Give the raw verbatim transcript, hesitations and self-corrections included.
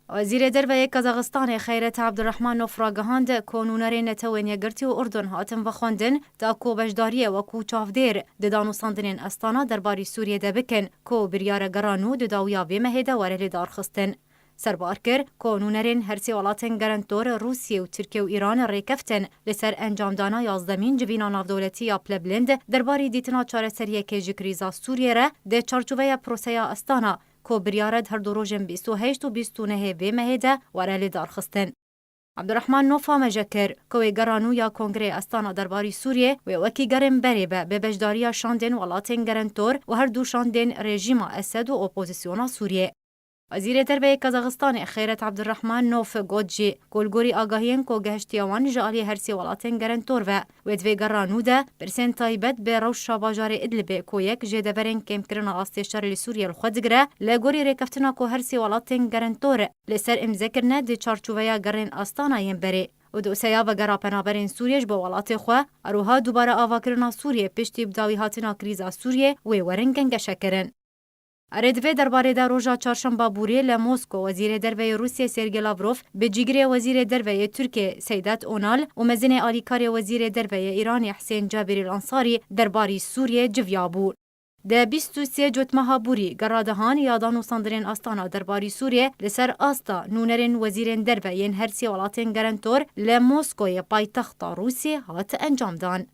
Wezîrê Derve yê Kazaxistanê Xeyret Abdurrahmanov ragihand, ku nûnerên Netewên Yekgirtî û Urdun hatin vexwendin, da ku beşdariyê wekû çavdêr di danûstandinên Astana derbarî Sûriyê de bikin, ku biryare gera nû di dawiya vê mehê de were lidarxistin. Serbar kir, ku nûnerên her sê welatên gerentor Rûsiyê û Tirkiye û Îran rêkeftin li ser encamdana yazdemîn civîna navdewletî ya pilebilind derbarî dîtina çareseriyekê ji krîza Sûriyê re di çarçoveya proseya Astana, ku biryare di her du rojên bîst û heşt û bîst û nehê vê mehê de were lidarxistin. Abdurrahman Nof amêje kir, ku wê gera nû ya Kongreyê Astana derbarî Sûriyê wê wekî gerên berê be, bi beşdariya şandên welatên gerentor û her du şandên rejîma Esed û opozisyona Sûriyê. Wezîrê Derve yê Kazaxistanê Xeyret Abdurrahman Nof got jî, ku li gorî agahiyên ku gehiştiye wan ji aliyê her sê welatên gerentor ve, wê di vê gera nû de pirsên taybet bi rewşa bajarê Idlibê, ku yek ji deverên kêmkirina astê şerê li Sûriyê li xwe digire, li gorî rêkeftina ku her sê welatên gerentor li ser îmze kirine di çarçoveya gerên Astana yên berê û dosyeya vegera penaberên Sûriyê ji bo welatê xwe, her wiha dubare avakirina Sûriyê piştî bi dawî hatina krîza Sûriyê wê werin gengeşekirin. Erê, di vê derbarê de roja çarşemba borî li Mosko Wezîrê Derve yê Rûsiyê Sergey Lavrov bi cîgirê Wezîrê Derve yê Tirkiyê Seydat Onal û mezinê alîkarê Wezîrê Derve yê Îranê Husên Cabirîl Ansarî derbarî Sûriyê civiyabû. Di bîst û sê Cotmeha borî gera dehan ya danûstandinên Astana derbarî Sûriyê li ser asta nûnerên wezîrên derve yên her sê welatên gerentor li Moskoyê paytexta Rûsiyê hat encamdan.